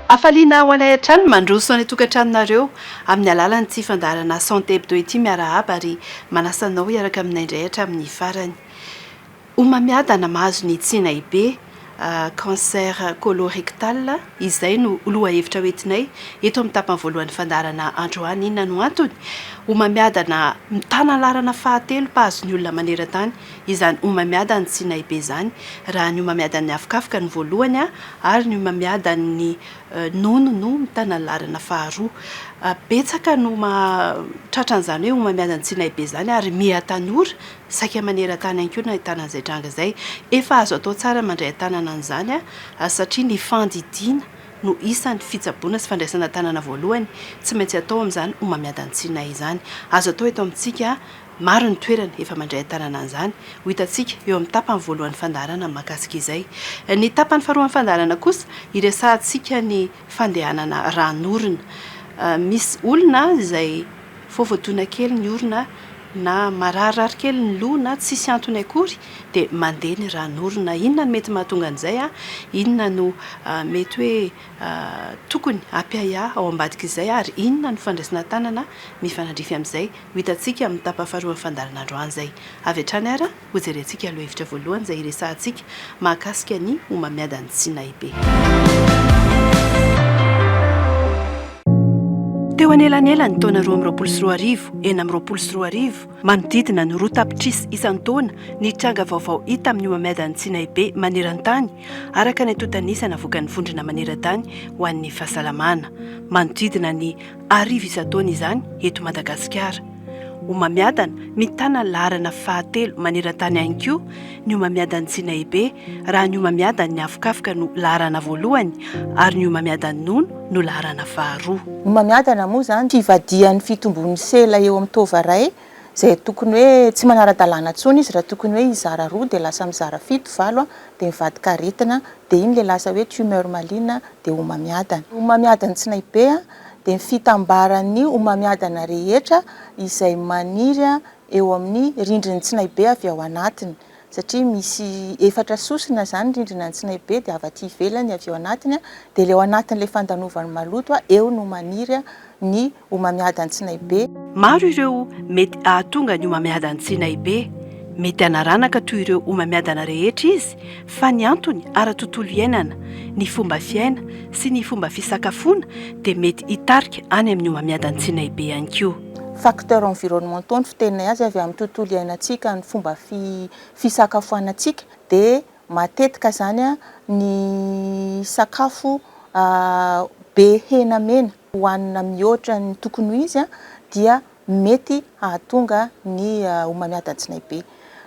Hafaliana ho anay hatrany ny mandroso any an-tokantranonareo amin'ny alalan'ity fandaharana Santé Hebdo ity. Miarahaba ary manasa anao hiaraka aminay indray hatramin'ny farany. Homamiadana mahazo ny tsinaibe, cancer colorectal, izay no lohahevitra hoentinay eto amin'ny tapany voalohan'ny fandaharana androany. Inona no antony? Homamiadana mitana laharana fahatelo mpahazo ny olona maneran-tany izany homamiadan'ny tsinaibe izany, raha ny homamiadan'ny avokavoka no voalohany ary ny homamiadan'ny nono no mitana ny laharana faharoa. Betsaka no maha tratra an'izany hoe homamiadan'ny tsinaibe izany ary miha tanora Saika maneran-tany ihany koa no ahitana an'izay tranga izay. Efa azo atao tsara ny mandray an-tanana an'izany satria ny fandidiana no isan'ny fitsaboana sy fandraisana an-tanana voalohany tsy maintsy atao amin'izany homamiadan'ny tsinay izany. Azo atao eto amintsika, maro ny toerana efa mandray an-tanana an'izany. Ho hitantsika eo amin'ny tapany voalohan'ny fandaharana ny mahakasika izay. Ny tapany faharoan'ny fandaharana kosa, hiresahantsika ny fandehanana ran'orona. Misy olona izay vao voadona kely ny orona na mararirary kely ny loha na tsisy antony akory dia mandeha ny ran'orona. Inona no mety mahatonga an'izay? Inona no mety hoe tokony hampiahiahy ao ambadik'izay ary inona no fandraisana tanana mifanandrify amin'izay? Ho hitantsika amin'ny tapany faharoan'ny fandaharana androany izay. Avy hatrany ary hojerentsika lohahevitra voalohany izay hiresahantsika mahakasika ny homamiadan'ny tsinaibe. Teo anelanelan'ny taona 2022, 2026, manodidina ny 2 tapitrisa isan-taona ny tranga vaovao hita amin'ny homamiadan'ny tsinaibe maneran-tany, araka ny antontan'isa navoakan'ny Vondrona maneran-tany ho an'ny fahasalamana. Manodidina ny 1000 isan-taona izany eto Madagasikara. Homamiadana mitana ny laharana fahatelo maneran-tany ihany koa ny homamiadan'ny tsinaibe raha ny homamiadan'ny avokavoka no laharana voalohany ary ny homamiadan'ny nono no laharana faharoa. Ny homamiadana moa izany fivadihan'ny fitombon'ny sela eo amin'ny taova iray izay tokony hoe tsy manara-dalàna intsony izy raha tokony hoe hizara roa dia lasa mizara fito, valo dia mivadika aretina dia iny ilay lasa hoe tumeur maligne dia homamiadana. Homamiadan'ny tsinaibe dia ny fitambaran'ny homamiadana rehetra izay maniry eo amin'ny rindrin'ny tsinaibe avy ao anatiny satria misy efatra sosona izany rindrina ny tsinaibe dia avy aty ivelany avy eo anatiny dia ilay ao anatin'ilay fandalovany maloto eo no maniry ny homamiadan'ny tsinaibe. Maro ireo mety hahatonga ny homamiadan'ny tsinaibe. Mety hanaranaka toy ireo homamiadana rehetra izy fa ny antony ara-tontolo iainana, ny fomba fiaina sy ny fomba fisakafoana dia mety hitarika any amin'ny homamiadan'ny tsinaibe ihany koa. Facteurs environnementaux ny fiteninay azy, avy amin'ny tontolo iainantsika, ny fomba fisakafoanantsika dia matetika izany ny sakafo be hena mena hohanina mihoatra ny tokony ho izy dia mety hahatonga ny homamiadan-tsinay be.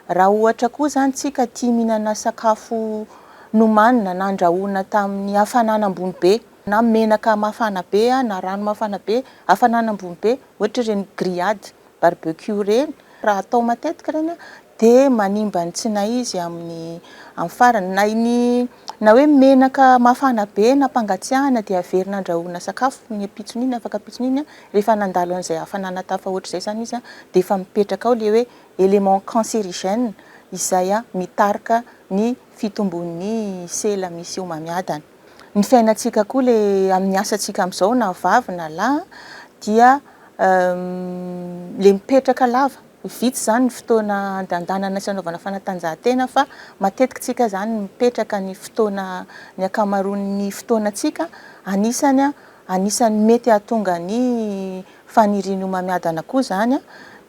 Raha ohatra koa izany tsika tia mihinana sakafo nomanina na andrahoina tamin'ny hafanana ambony be, na menaka mafana be na rano mafana be, hafanana ambony be, ohatra ireny grillade, barbecue ireny, raha atao matetika ireny dia manimba ny tsinay izy amin'ny amin'ny farany. Na ny na hoe menaka mafana be nampangatsiahana dia averina andrahoina sakafo ny ampitson'iny, afaka ampitson'iny, rehefa nandalo an'izay hafanana tafahoatra izay izany izy dia efa mipetraka ao ilay hoe élément cancérigène izay mitarika ny fitombon'ny sela misy homamiadana. Ny fiainantsika koa ilay amin'ny asantsika amin'izao na vavy na lahy dia ilay mipetraka lava, vitsy izany ny fotoana andandanana sy anaovana fanatanjahantena fa matetika tsika izany mipetraka ny fotoana, ny ankamaroan'ny fotoanantsika anisany anisan'ny mety hahatonga ny fanirian'ny homamiadana koa izany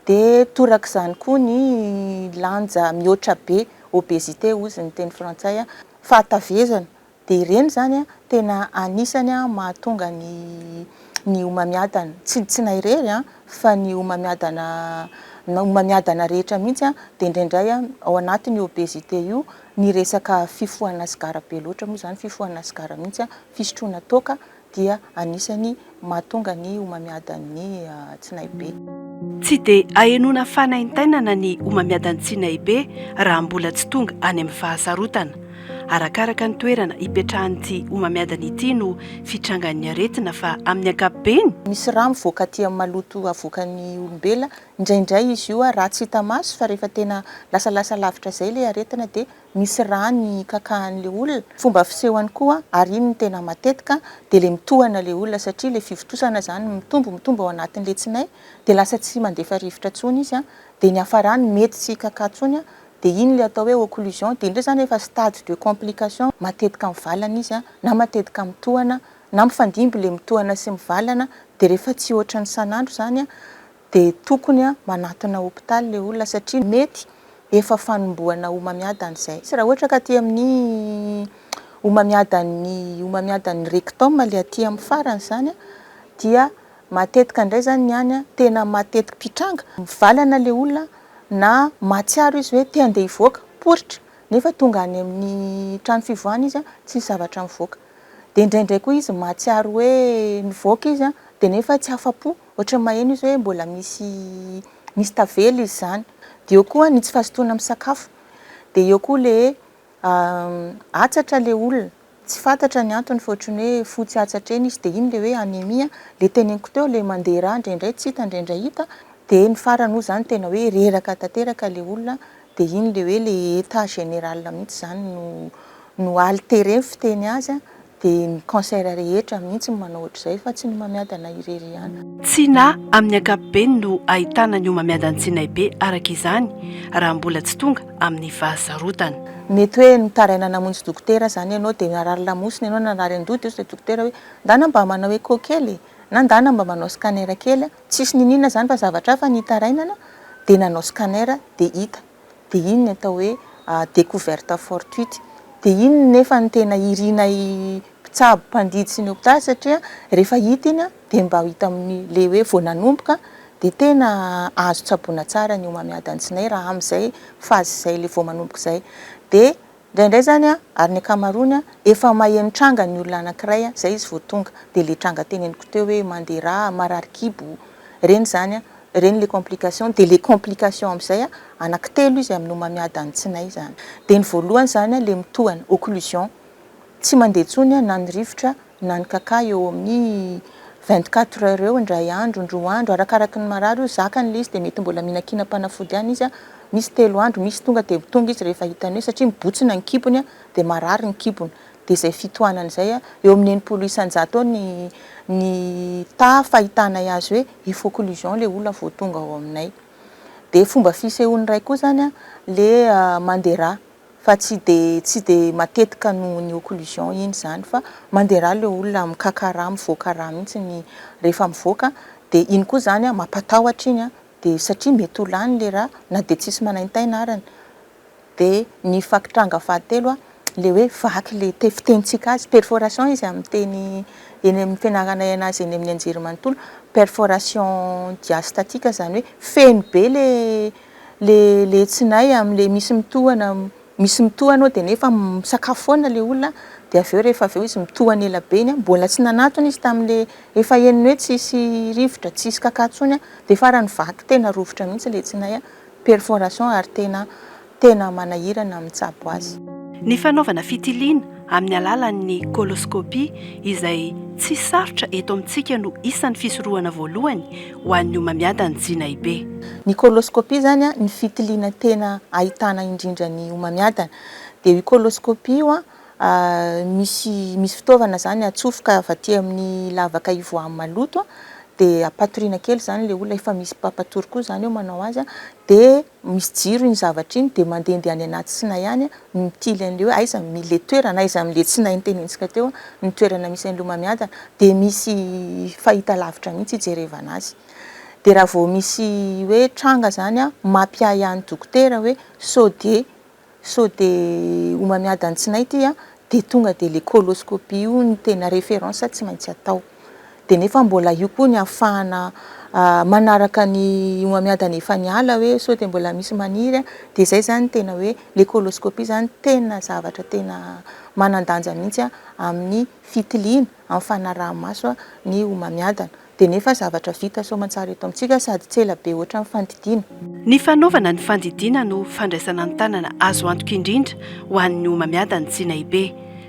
dia torak'izany koa ny lanja mihoatra be, obésité hozy ny teny frantsay, fahatavezana Dia ireny izany tena anisany mahatonga ny ny homamiadana, tsy ny tsinay irery fa ny homamiadana ny homamiadana rehetra mihitsy dia indraindray ao anatin'io obésité io ny resaka fifohana sigara be loatra moa izany, fifohana sigara mihitsy, fisotroana toaka dia anisany mahatonga ny homamiadan'ny tsinaibe. Tsy dia ahenoana fanaintainana ny homamiadan'ny tsinaibe raha mbola tsy tonga any amin'ny fahasarotana. Arakaraka ny toerana ipetrahan'ity homamiadana ity no fitrangan'ny aretina fa amin'ny ankapobeny, Misy rà mivoaka aty amin'ny maloto avoakan'ny olombelona, indraindray izy io rà tsy hita maso fa rehefa tena lasalasa lavitra izay ilay aretina dia misy rà ny kakahan'ilay olona. Fomba fisehony koa, ary iny no tena matetika, dia ilay mitohana ilay olona satria ilay fivontosana izany mitombo mitombo ao anatin'ilay tsinay dia lasa tsy mandefa rivotra intsony izy dia ny hafarany mety tsy hikakà intsony dia iny ilay atao hoe occlusion, dia iny indray izany efa stade de complication, matetika mivalana izy na matetika mitohana na mifandimby ilay mitohana sy mivalana dia rehefa tsy ohatran'ny isan'andro izany dia tokony manatona hopitaly ilay olona satria mety efa fanombohana homamiadana izay. Raha ohatra ka aty amin'ny homamiadan'ny homamiadan'ny rectum ilay aty amin'ny farany izany dia matetika indray izany ny any tena mateti-pitranga, mivalana ilay olona na mahatsiaro izy hoe te handeha hivoaka, poritra, nefa tonga any amin'ny trano fivoahana izy tsisy zavatra mivoaka. Dia indraindray koa izy mahatsiaro hoe nivoaka izy dia nefa tsy afa-po, ohatran'ny maheno izy hoe mbola misy misy tavela izy izany. Dia eo koa ny tsy fahazotoana misakafo, dia eo koa le hatsatra le olona, tsy fantatra ny antony fa ohatran'ny hoe fotsy hatsatra eny izy dia iny le hoe anémie, le teneniko teo le mandeha rà indraindray tsy hita indraindray hita, dia ny farany moa izany tena hoe reraka tanteraka le olona dia iny le hoe le état général mihitsy izany no no altéré ny fiteny azy dia ny cancer rehetra mihitsy no manao ohatr'izay fa tsy ny homamiadana irery ihany. Tsy na amin'ny ankapobeny no ahitana ny homamiadan'ny tsinaibe araka izany raha mbola tsy tonga amin'ny fahasarotana. Mety hoe nitaraina namonjy dokotera izany ianao dia narary lamosina ianao na narary an-doha dia hoy ilay dokotera hoe ndana mba manao echo kely e, na ndana mba manao scanner kely, tsisy niniana izany fa zavatra hafa nitarainana dia nanao scanner dia hita. dia iny ny atao hoe découverte fortuite, dia iny nefa no tena irinay mpitsabo mpandidy sy ny hopitaly satria rehefa hita iny dia mba hita amin'ny le hoe vao nanomboka dia tena azo tsaboina tsara ny homamiadan'ny tsinay raha amin'izay phase izay le vao manomboka izay, dia Indraindray izany an, ary ny ankamaroany an, efa maheno tranga ny olona anankiray an, izay izy vao tonga, dia ilay tranga teneniko teo hoe mandeha rà, marary kibo, ireny izany an, ireny ilay complication, dia ilay complication amin'izay an, anankitelo izy amin'ny homamiadan'ny tsinay izany. Dia ny voalohany izany an, ilay mitohana, occlusion, tsy mandeha intsony an, na ny rivotra na ny kaka eo amin'ny 24 heures eo, indray andro, indroa andro, arakaraky ny marary io, zakany ilay izy dia mety mbola mihinankinam-panafody ihany izy an, misy telo andro, misy tonga dia tonga izy rehefa hitany hoe satria mibotsina ny kibony an, dia marary ny kibony, dia izay fitohanana izay an, eo amin'ny 60% eo ny ny taha fahitanay azy hoe efa occlusion ilay olona vao tonga ao aminay. Dia fomba fisehoany iray koa izany an, ilay mandeha rà. Fa tsy de tsy de matetika noho ny occlusion iny izany fa mandeha rà le olona mikaka rà mivoaka rà mihitsy ny rehefa mivoaka de iny koa izany an mampatahotra iny an de satria mety ho lany le rà na de tsisy manaintaina arany de ny fakitranga fahatelo an le hoe vaky le te fitenintsika azy perforation izy amin'ny teny eny amin'ny fianaranay anazy eny amin'ny anjerimanontolo perforation diastatique izany hoe feno be le Le le tsinay amle misy mitohana misy mitohana ao de nefa misakafo foana le olona de avy eo rehefa avy eo izy mitohana ela be iny an, mbola tsy nanatona izy tamle efa henony hoe tsisy rivotra tsisy kaka tsony an, de farany vaky tena rovitra mihitsy le tsinay an, perforation ary tena tena manahirana mitsabo azy. Ny fanaovana fitiliana amin'ny alalan'ny coloscopie izay tsy sarotra eto amintsika no isan'ny fisorohana voalohany ho an'ny homamiadan'ny tsinaibe. Ny coloscopie izany ny fitiliana tena ahitana indrindra ny homamiadana. Dia io coloscopie io misy misy fitaovana izany atsofoka avy aty amin'ny lavaka ivoahan'ny maloto dia ampatoriana kely izany ilay olona, efa misy mpampatory koa izany eo manao azy dia misy jiro iny zavatra iny dia mandehandeha any anaty tsinay any mitily an'ilay hoe aiza ilay toerana, aiza amin'ilay tsinay notenenintsika teo ny toerana misy an'ilay homamiadana, dia misy fahitalavitra mihitsy hijerevana azy. Dia raha vao misy hoe tranga izany mampiahiahy ny dokotera hoe sao dia sao dia homamiadan'ny tsinay ity an, dia tonga dia ilay coloscopie io no tena référence tsy maintsy atao. Dia nefa mbola io koa ny ahafahana manaraka ny homamiadana efa niala hoe sao dia mbola misy maniry an, dia izay izany tena hoe ilay coloscopie izany tena zavatra tena manan-danja mihitsy amin'ny fitiliana, amin'ny fanaraha-maso ny homamiadana. Dia nefa zavatra vita soamantsara eto amintsika sady tsy ela be ohatran'ny fandidiana. Ny fanaovana ny fandidiana no fandraisana an-tanana azo antoka indrindra ho an'ny homamiadan'ny tsinaibe.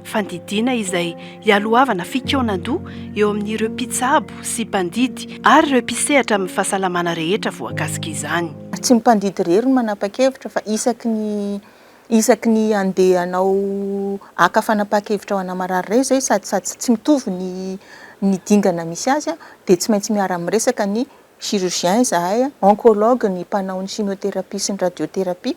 Fandidiana izay ialohavana fikaonan-doha eo amin'ireo mpitsabo sy mpandidy ary ireo mpisehatra amin'ny fahasalamana rehetra voakasik'izany. Tsy ny mpandidy irery no manapa-kevitra fa isaky ny Isaky ny handeha hanao haka fanapahan-kevitra ho ana marary iray izay sady sady tsy mitovy ny ny dingana misy azy dia tsy maintsy miara-miresaka ny chirurgien izahay, oncologue ny mpanao ny chimiothérapie sy ny radiothérapie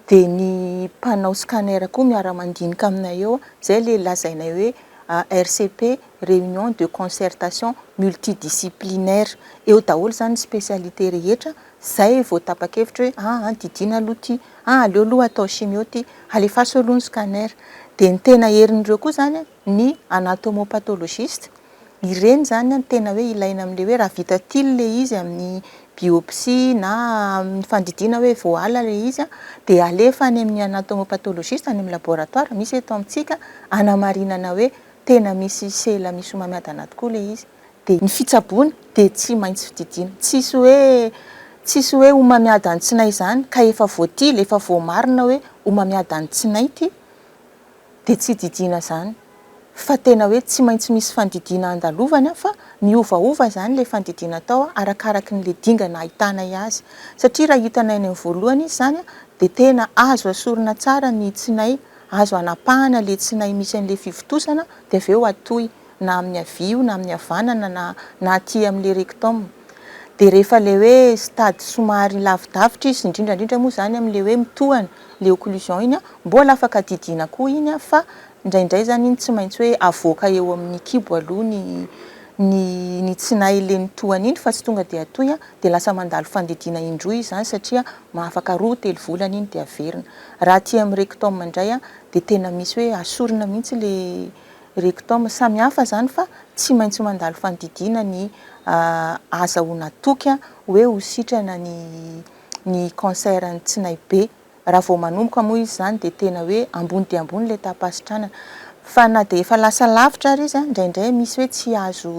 dia ny mpanao scanner koa miara-mandinika aminay eo, izay ilay lazainay hoe RCP, réunion de concertation multidisciplinaire, eo daholo izany ny spécialité rehetra Zay vao tapa-kevitra hoe aa didiana aloha ty, aa aleo aloha atao chimio ty, alefaso aloha ny scanner. Dia ny tena herin'ireo koa zany ny anatomopathologiste, ireny zany no tena hoe ilaina amin'ilay hoe raha vita tily ilay izy amin'ny biopsie na amin'ny fandidiana hoe voaala ilay izy dia alefa any amin'ny anatomopathologiste any amin'ny laboratoire misy eto amintsika hanamarinana hoe tena misy sela misy homamiadana tokoa ilay izy. Dia ny fitsaboana dia tsy maintsy fididiana. Tsisy hoe tsisy hoe homamiadan'ny tsinay izany ka efa voatily, efa voamarina hoe homamiadan'ny tsinay ity dia tsy didiana izany. Fa tena hoe tsy maintsy misy fandidiana andalovana fa miovaova izany ilay fandidiana atao arakaraky ny le dingana ahitanay azy. Satria raha hitanay any amin'ny voalohany izy izany dia tena azo asorina tsara ny tsinay, azo anapahana ilay tsinay misy an'ilay fivontosana dia avy eo atohy. na amin'ny havia io na amin'ny havanana na na aty amin'ilay rectum. Dia rehefa ilay hoe stade somary lavidavitra izy, indrindra indrindra moa izany amin'ilay hoe mitohana, ilay occlusion iny an, mbola afaka didiana koa iny an, fa indraindray izany iny tsy maintsy hoe avoaka eo amin'ny kibo aloha ny ny ny tsinay ilay nitohana iny fa tsy tonga dia atoy an, dia lasa mandalo fandidiana indroa izy izany satria mahafaka roa telo volana iny dia averina. Raha aty amin'ny rectum indray an, dia tena misy hoe asorina mihitsy ilay Rectum, samy hafa izany fa tsy maintsy mandalo fandidiana ny ahazahoana toky hoe ho sitrana ny ny cancer ny tsinay be. Raha vao manomboka moa izy izany dia tena hoe ambony dia ambony ilay taham-pahasitranana. Fa na dia efa lasa lavitra ary izy, indraindray misy hoe tsy azo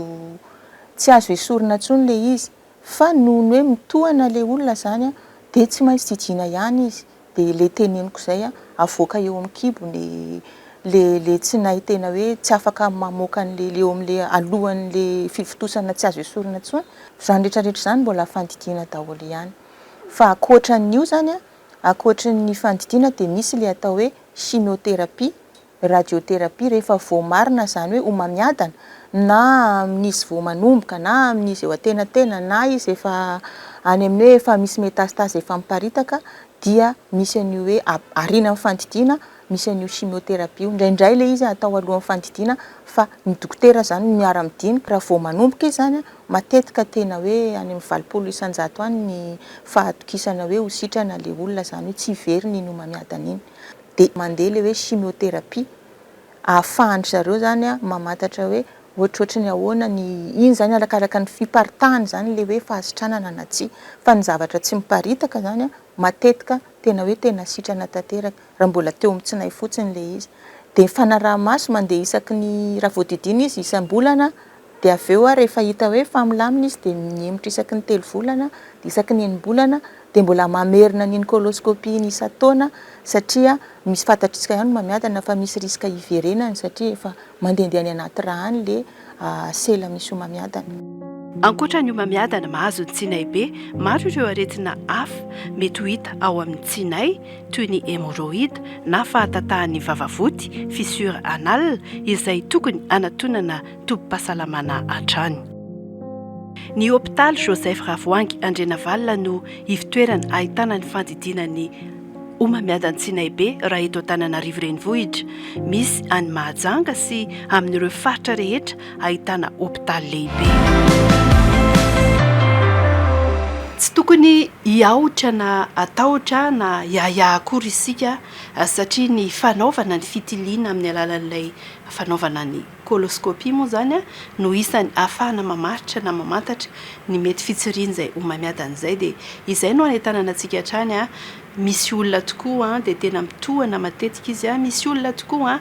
tsy azo esorina intsony ilay izy fa noho ny hoe mitohana ilay olona izany dia tsy maintsy didiana ihany izy. Dia le teneniko zay a, avoaka eo amin'ny kibo ny le le tsinay tena hoe tsy afaka mamoaka an'le le eo amin'le alohan'le fivontosana tsy azo esorina intsony, zany rehetra rehetra zany mbola fandidiana daholo ihany. Fa ankoatran'io zany a, ankoatry ny fandidiana dia misy le atao hoe chimiothérapie Radiothérapie, rehefa voamarina izany hoe homamiadana, na amin'izy vao manomboka, na amin'izy eo antenantenany, na izy efa any amin'ny hoe efa misy métastase efa miparitaka, dia misy an'io hoe ariana amin'ny fandidiana, misy an'io chimiothérapie io. Indraindray ilay izy atao alohan'ny fandidiana fa ny dokotera izany no miara-midinika. Raha vao manomboka izy izany, matetika tena hoe any amin'ny 80% any ny fahatokisana hoe ho sitrana ilay olona, izany hoe tsy hiverina iny homamiadana iny. Dia mandeha ilay hoe chimiothérapie, ahafahan-dry zareo izany mamantatra hoe ohatrohatry ny ahoana ny, iny izany arakaraka ny fiparitahany izany ilay hoe fahasitranana na tsia. Fa ny zavatra tsy miparitaka izany matetika tena hoe tena sitrana tanteraka, raha mbola teo amin'ny tsinay fotsiny ilay izy. Dia ny fanaraha-maso mandeha isaky ny, raha voadidiana izy isam-bolana, dia avy eo rehefa hita hoe efa milamina izy dia mihemotra isaky ny telo volana, dia isaky ny enim-bolana, dia mbola mamerina an'iny coloscopie iny isan-taona satria misy fantatr'isika ihany homamiadana fa misy risque hiverenany satria efa mandehandeha any anaty rà any le sela misy homamiadana. Ankoatra ny homamiadana mahazo ny tsinay be, maro ireo aretina hafa mety ho hita ao amin'ny tsinay toy ny hémorroïde na fahatatahan'ny vavavoty, fissure anale, izay tokony hanatonana tobim-pahasalamana hatrany. Ny hopitaly Joseph Ravoahangy Andrianavalona no ivotoerana ahitana ny fandidiana ny homamiadan'ny tsinaibe raha eto Antananarivo Renivohitra. Misy any Mahajanga sy amin'ireo faritra rehetra ahitana hopitaly lehibe. Tsy tokony hiahotra na hatahotra na hiahiahy akory isika satria ny fanaovana ny fitiliana amin'ny alalan'ilay fanaovana ny coloscopie moa izany no isany ahafahana mamaritra na mamantatra ny mety fitsirian'izay homamiadana izay dia izay no hanentanana antsika hatrany. Misy olona tokoa dia tena mitohana matetika izy, misy olona tokoa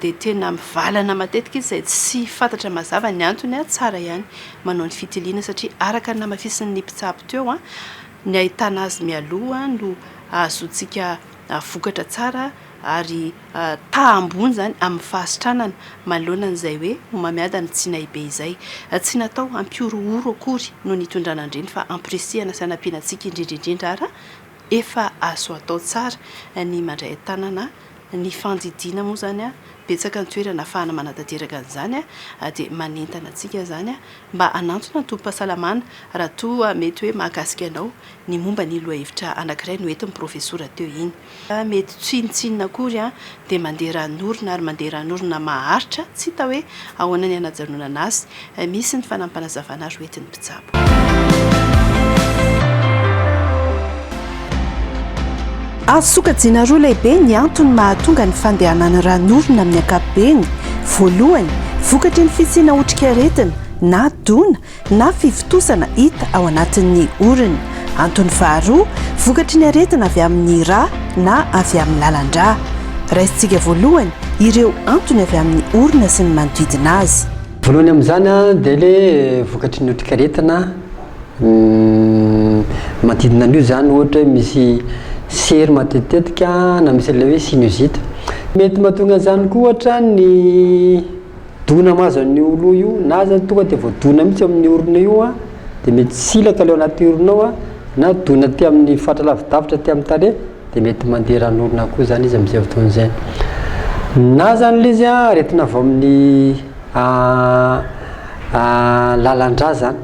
dia tena mivalana matetika izy izay tsy fantatra mazava ny antony. Tsara ihany manao ny fitiliana satria araka ny namafisin'ny mpitsabo teo, ny ahitana azy mialoha no ahazoantsika vokatra tsara ary taha ambony izany amin'ny fahasitranana manoloana an'izay hoe homamiadana tsinay be izay. Tsy natao hampihorohoro akory no nitondrana an'ireny fa hampirisihana sy hanampiana antsika indrindra indrindra ary efa azo atao tsara ny mandray an-tanana ny fandidiana moa izany, betsaka ny toerana ahafahana manatanteraka an'izany dia manentana antsika izany mba hanantona ny tobim-pahasalamana raha toa mety hoe mahakasika anao ny momba ny lohahevitra anankiray noentin'ny profesora teo iny. Mety tsinontsinona akory dia mandeha ran'orona ary mandeha ran'orona maharitra, tsy hita hoe ahoana ny hanajanonana azy. Misy ny fanampinazavana ary hoentin'ny mpitsabo. Azo sokajiana roa lehibe ny antony mahatonga ny fandehanan'ny ran'orona amin'ny ankapobeny, voalohany, vokatry ny fisiana otrikaretina na dona na fivontosana hita ao anatin'ny orona. Antony faharoa, vokatry ny aretina avy amin'ny ra na avy amin'ny lalan-drà. Raisintsika voalohany ireo antony avy amin'ny orona sy ny manodidina azy. Voalohany amin'izany dia ilay vokatry ny otrikaretina manodidina an'io izany, ohatra hoe misy sery matetitetika na misy an'ilay hoe sinusite. Mety mahatonga an'izany koa ohatra ny Dona mahazo an'io loha io na zany tonga dia voadona mihitsy amin'ny orona io an, dia mety silaka ilay ao anaty orona ao an, na dona aty amin'ny faritra lavidavitra aty amin'ny tarehy dia mety mandeha ran'orona koa zany izy amin'izay fotoana izay. Na zany ilay izy an, aretina avy amin'ny lalan-drà zany,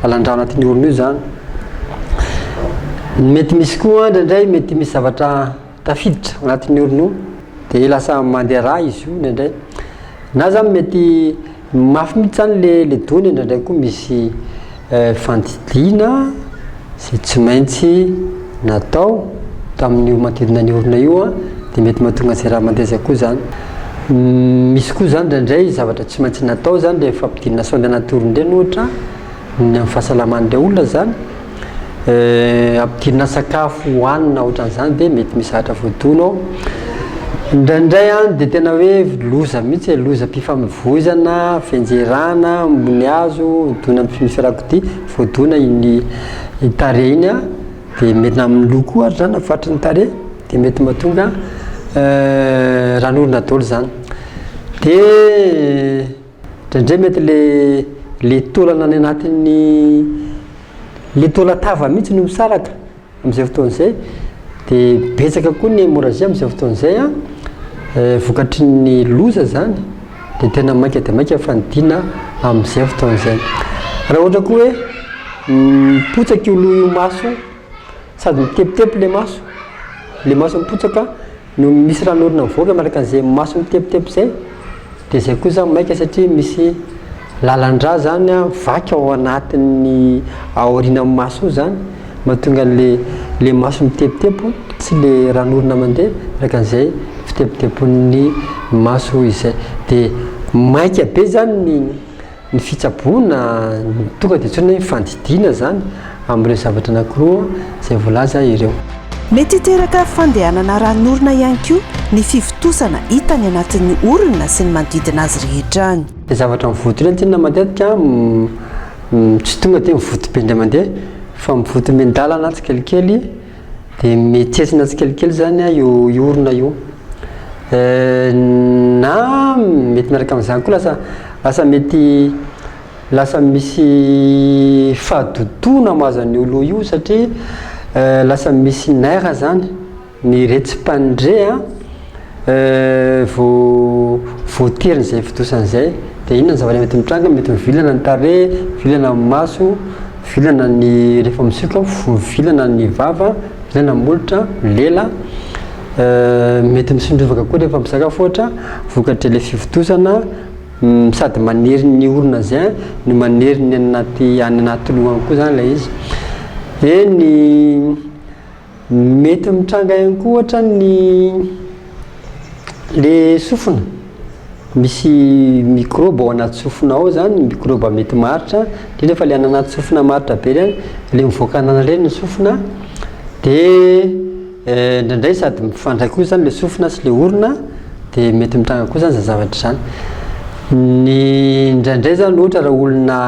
lalan-drà ao anatin'ny orona io zany. Mety misy koa indraindray mety misy zavatra tafiditra ao anatin'ny orona io dia lasa mandeha rà izy io indraindray na zany mety mafy mihitsy zany le le dona indraindray koa misy fandidiana izay tsy maintsy natao tamin'io manodidina ny orona io an dia mety mahatonga an'izay rà mandeha izay koa zany misy koa zany indraindray zavatra tsy maintsy natao zany le fampidinana sonde anaty orona ireny ohatra ny amin'ny fahasalaman'ilay olona zany Ampidirina sakafo hohanina ohatran'izany dia mety misy zavatra voadona ao. Indraindray an dia tena hoe loza mihitsy e, lozam-pifamoivoizana, fianjerana ambony hazo, dona amin'ny fiarakodia, voadona iny tarehy iny an, dia mety na amin'ny loha koa ary izany na faritry ny tarehy dia mety mahatonga ran'orona daholo izany. Dia indraindray mety le le taolana any anatin'ny Le taolan-tava mihitsy no misaraka amin'izay fotoana izay dia betsaka koa ny hémorragie amin'izay fotoana izay an, vokatry ny loza izany dia tena maika dia maika fandidiana amin'izay fotoana izay. Raha ohatra koa hoe mipotsaka io loha io maso io sady mitepitepy le maso, le maso mipotsaka no misy ran'orona mivoaka miaraka an'izay maso mitepitepy izay Dia izay koa izany maika satria misy lalan-drà izany an, vaky ao anatin'ny aorianan'ny maso ao izany, mahatonga an'le le maso mitepitepo, tsy le ran'orona mandeha, araka an'izay fitepitepon'ny maso izay. Dia maika be izany ny Ny fitsaboana, tonga dia antsoina hoe fandidiana izany amin'ireo zavatra anankiroa izay voalaza ireo. Mety hiteraka fandehanana ran'orona ihany koa ny fivontosana hita any anatin'ny orona sy ny manodidina azy rehetra any. Ilay zavatra mivoto ireny tsinona matetika tsy tonga dia mivoto be indray mandeha fa mivoto miandalana tsikelikely dia mitsetsina tsikelikely izany io orona io. Na mety miaraka amin'izany koa lasa lasa mety lasa misy fahadotoana mahazo an'io loha io satria lasa misy nerf zany ny retsi-pandre an vao voaterin'izay fitosana izay dia inona ny zavatra mety mitranga? Mety mivilana ny tarehy, mivilana ny maso, mivilana ny rehefa misioka, mivilana ny vava, mivilana ny molotra, ny lela, mety misondrovaka koa rehefa misakafo ohatra vokatr'ilay fivontosana sady manery ny orona izay no manery ny anaty any anaty loha any koa zany ilay izy. Dia ny mety mitranga ihany koa ohatra ny le sofina, misy mikrôba ao anaty sofina ao zany, mikrôba mety maharitra, indrindra fa le any anaty sofina maharitra be reny, le mivoaka anana reny ny sofina. Dia indraindray sady mifandray koa izany ilay sofina sy ilay orona dia mety mitranga koa izany izany zavatra izany. Ny indraindray izany ohatra raha olona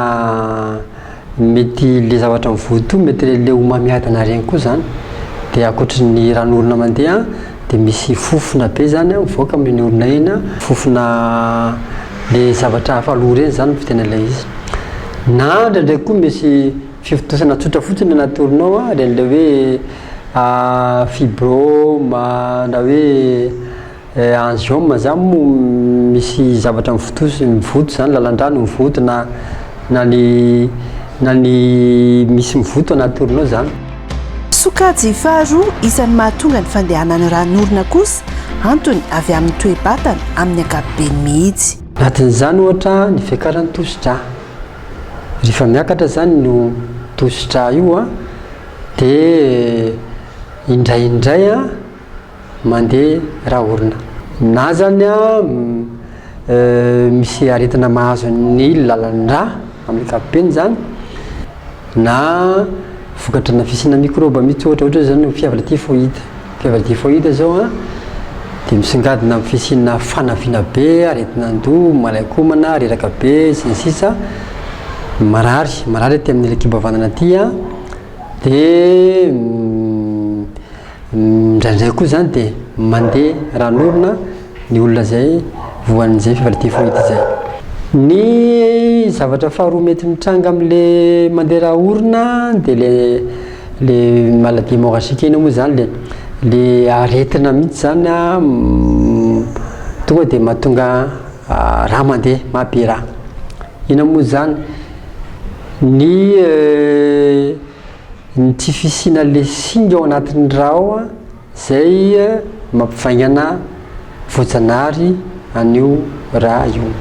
mety ilay zavatra mivoto mety ilay homamiadana ireny koa izany. Dia ankoatry ny ran'orona mandeha dia misy fofona be izany mivoaka amin'iny orona iny, fofona ilay zavatra hafa aloha ireny izany no fiteny an'ilay izy. Na indraindray koa misy Fifontosana tsotra fotsiny anaty orona ao an, ireny ilay hoe fibrome na hoe angiome zany moa misy zavatra mifontosy mivoto zany lalan-drà no mivoto na na ny na ny misy mivoto anaty orona ao zany. Sokajy faharoa isan'ny mahatonga ny fandehanan'ny ràn'orona kosa, antony avy amin'ny toe-batana amin'ny ankapobeny mihitsy. Anatin'izany ohatra ny fiakaran'ny tosi-drà. Rehefa miakatra zany io tosi-drà io an, de indraindray an mandeha rà orona. Na zany an misy aretina mahazo ny lalan-drà amin'ny ankapobeny zany, na vokatry ny fisiana mikrôba mihitsy ohatra, ohatra zao ny fièvre typhoïde. Fièvre typhoïde zao an, dia misongadina amin'ny fisiana fanaviana be, aretin'andoha, malain-komana, reraka be, sy ny sisa, marary, marary aty amin'ny kibo havanana aty an, dia indraindray koa zany dia mandeha ran'orona ny olona izay voan'izay fièvre typhoïde izay. Ny zavatra faharoa mety mitranga amin'le mandeha rà orona dia le Le maladie hémorragique iny moa zany le le aretina mihitsy zany an tonga de mahatonga rà mandeha maha be rà. Inona moa zany? Ny ny tsy fisiana le singa ao anatin'ny rà ao an zay mampivaingana voajanahary an'io rà io.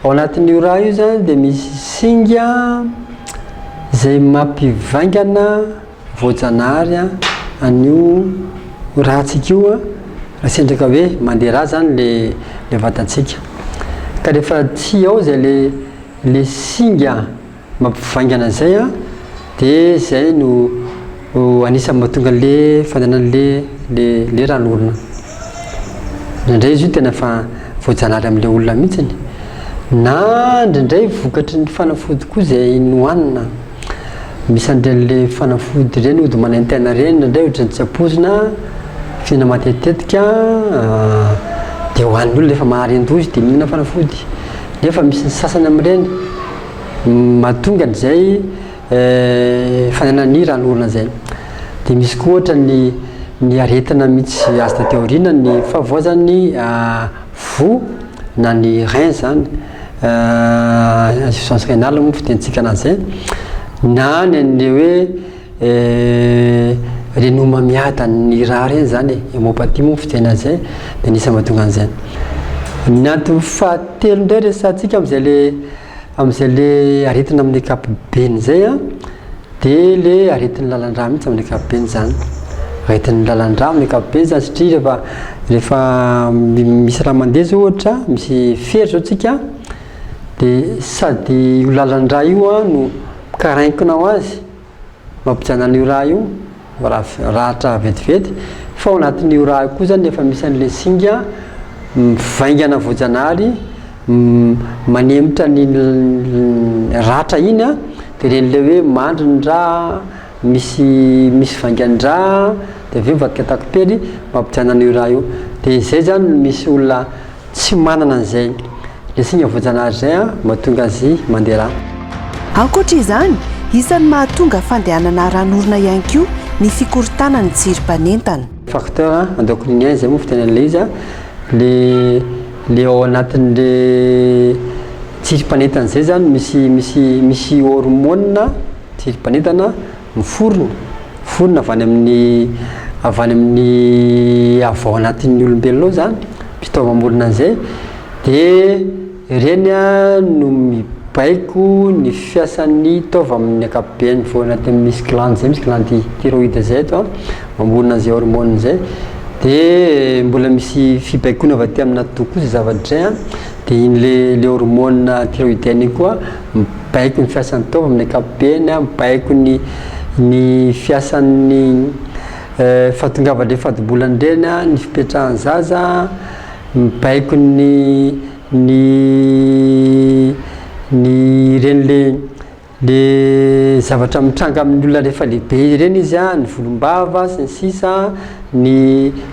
Ao anatin'io rà io zany dia misy singa izay mampivaingana voajanahary an'io ràntsika io raha sendra ka hoe mandeha rà zany le le vatantsika. Ka rehefa tsy ao zay le le singa Mampivaingana an'izay an, dia izay no anisan'ny mahatonga an'le fandehanan'le le le ran'orona. Indraindray izy io tena efa voajanahary amin'ilay olona mihitsiny, na indraindray vokatry ny fanafody koa izay nohanina. Misy an'ireny le fanafody ireny ody manaintaina ireny indraindray ohatran'ny tsy ampoizina, fihinana matetitetika dia hohanin'ny olona efa maharin-doha izy dia mihinana fanafody. Nefa misy ny sasany amin'ireny mahatonga an'izay fananany ran'orona izay. Dia misy koa ohatra ny ny aretina mihitsy azo taty aoriana ny fahavoazan'ny voa na ny rein zany, insuffisance rénale moa fitenintsika anazy izay, na ny an'le hoe Ireny homamiadan'ny rà ireny izany e, hémopathie moa ny fiteny azy izay, dia anisan'ny mahatonga an'izay. Ny antony fahatelo indray resahantsika amin'izay le amin'izay le aretina amin'ny ankapobeny izay an, dia le aretin'ny lalan-drà mihitsy amin'ny ankapobeny izany. Aretin'ny lalan-drà amin'ny ankapobeny izany satria rehefa rehefa misy rà mandeha izao ohatra, misy fery izao tsika, dia sady io lalan-drà io an no mikarainkona ho azy, mampijanona an'io rà io, ratra vetivety, fa ao anatin'io rà io koa zany efa misy an'ilay singa mivaingana voajanahary manemitra an'iny ratra iny an, dia ireny ilay hoe mandry ny rà, misy misy vaingan-drà, dia avy eo mivadika takopery, mampijanona an'io rà io. Dia izay zany no misy olona Tsy manana an'izay le singa voajanahary izay an, mahatonga azy mandeha rà. Ankoatra izany, isan'ny mahatonga fandehanana ran'orona ihany koa ny fikorontanan'ny tsirim-panentana. Facteur endocrinien izay moa fiteny an'ilay izy an, le le ao anatin'le tsirim-panentana izay zany misy misy misy hormone tsirim-panentana Miforona, miforona avy any amin'ny avy any amin'ny avy ao anatin'ny olombelona ao izany, fitaovam-bolona an'izay, dia ireny no mibaiko ny fiasan'ny taova amin'ny ankapobeny, vao anatin'ny misy glandy izay, misy glandy thyroïde izay ato an, mamorona an'izay hormone izay, dia mbola misy fibaikoana avy aty amin'ny atidoha koa izay zavatra izay an, dia iny le le hormone thyroïdienne iny koa Mibaiko ny fiasan'ny taova amin'ny ankapobeny, mibaiko ny ny fiasan'ny Fahatongavan'ireny fadimbolana ireny a, ny fipetrahan'ny zaza, mibaiko ny ny ny ireny le le zavatra mitranga amin'ny olona rehefa lehibe ireny izy a, ny volombava sy ny sisa, ny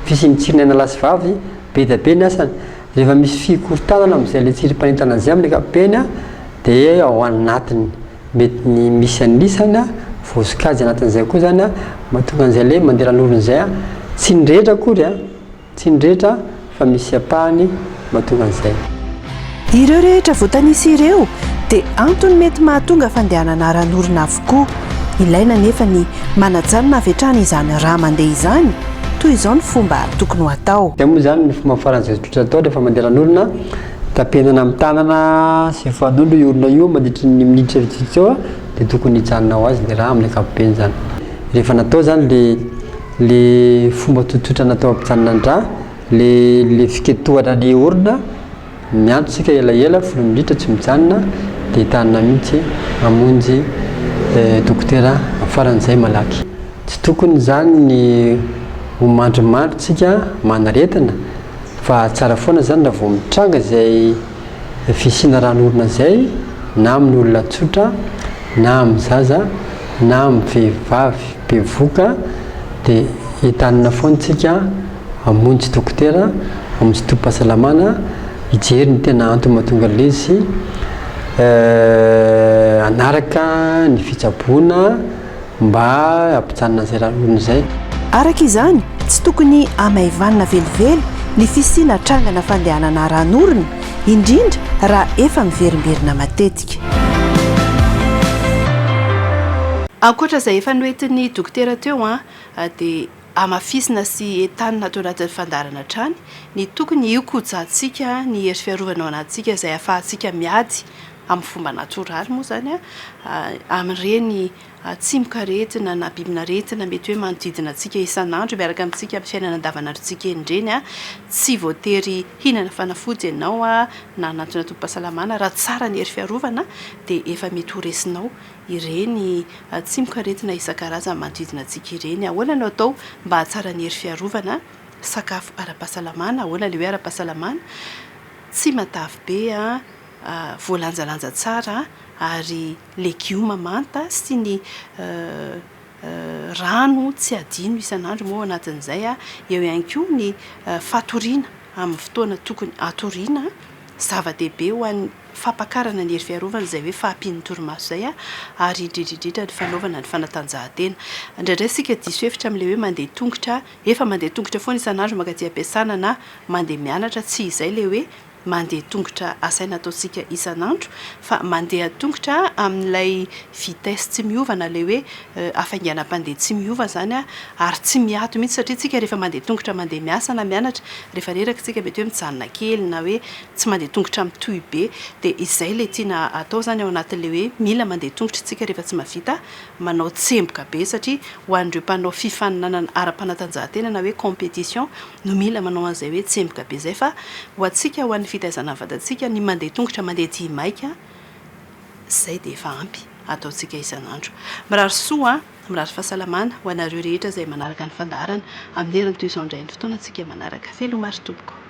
fisian'ny tsirinaina lahy sy vavy, be dia be ny asany. Rehefa misy fikorontanana amin'izay le tsirim-panentana izay amin'ny ankapobeny a, dia ao anatiny. Mety ny misy an'isany a, voasokajy anatin'izay koa zany a, mahatonga an'izay le mandeha ran'orona izay a, tsy ny rehetra akory a, tsy ny rehetra fa misy ampahany mahatonga an'izay. Ireo rehetra voatanisa ireo dia antony mety mahatonga fandehanana ran'orona avokoa. Ilaina anefa ny manajanona avy hatrany izany rà mandeha izany, toy izao ny fomba tokony ho atao. Izay moa izany ny fomba faran'izay tsotra atao rehefa mandeha ran'orona. Tapenana amin'ny tanana sy fanondro io olona io mandritry ny minitra vitsivitsy eo dia tokony hijanona ho azy ny rà amin'ny ankapobeny izany. Rehefa natao izany le le fomba tsotsotra natao hampijanona ny rà, le le fiketohana ny orona, miantso isika elaela folo minitra tsy mijanona dia entanina mihitsy hamonjy dokotera faran'izay malaky. Tsy tokony izany ny ho mandrimandry tsika manaretina Fa tsara foana zany raha vao mitranga izay fisiana ran'orona izay na amin'ny olona tsotra na amin'ny zaza na amin'ny vehivavy bevoka dia entanina foana tsika hamonjy dokotera, hamonjy tobim-pahasalamana hijery ny tena antony mahatonga an'ilay izy sy hanaraka ny fitsaboana. Mba hampijanona an'izay rariny izay. Araka izany, tsy tokony hamaivanina velively ny fisiana trangana fandehanana ran'orona, indrindra raha efa miverimberina matetika. Ankoatra izay efa noentin'ny dokotera teo dia hamafisina sy entanina ato anatin'ny fandaharana hatrany ny tokony hikojantsika ny hery fiarovana ao anatintsika izay ahafahantsika miady amin'ny fomba natoraly moa izany amin'ireny tsimokaretina na bibin'aretina mety hoe manodidina antsika isan'andro miaraka amintsika amin'ny fiainana andavanandrontsika eny ireny. Tsy voatery hihinana fanafody ianao na hanantona tobim-pahasalamana raha tsara ny hery fiarovana dia efa mety ho resinao ireny tsimokaretina isan-karazany manodidina antsika ireny. Ahoana no atao mba hahatsara ny hery fiarovana? Sakafo ara-pahasalamana, ahoana ilay hoe ara-pahasalamana? Tsy matavy be, voalanjalanja tsara ary legioma manta sy ny rano tsy adino isan'andro moa ao anatin'izay. Eo ihany koa ny fatoriana amin'ny fotoana tokony hatoriana, zava-dehibe ho an'ny fampakarana ny hery fiarovana izay hoe fahampian'ny torimaso izay ary indrindra indrindra ny fanaovana ny fanatanjahantena. Indraindray isika diso hevitra amin'ilay hoe mandeha tongotra, efa mandeha tongotra foana isan'andro mankaty am-piasana na mandeha mianatra, tsy izay ilay hoe mandeha tongotra asaina ataontsika isan'andro fa mandeha tongotra amin'ilay vitesse tsy miova na ilay hoe hafainganam-pandeha tsy miova izany ary tsy miato mihitsy satria tsika rehefa mandeha tongotra mandeha miasa na mianatra rehefa reraka tsika mety hoe mijanona kely na hoe tsy mandeha tongotra mitohy be dia izay ilay tiana atao izany ao anatin'ilay hoe mila mandeha tongotra tsika rehefa tsy mahavita manao tsemboka be satria ho an'ireo mpanao fifaninanana ara-panatanjahantena na hoe compétition no mila manao an'izay hoe tsemboka be izay fa ho antsika ho an'ny fitaizana ny vatantsika ny mandeha tongotra mandeha dia maika izay dia efa ampy ataontsika isan'andro. Mirary soa, mirary fahasalamana ho anareo rehetra izay manaraka ny fandaharana amin'ny herin'ny toy izao indray ny fotoanantsika manaraka. Veloma ry tompoko.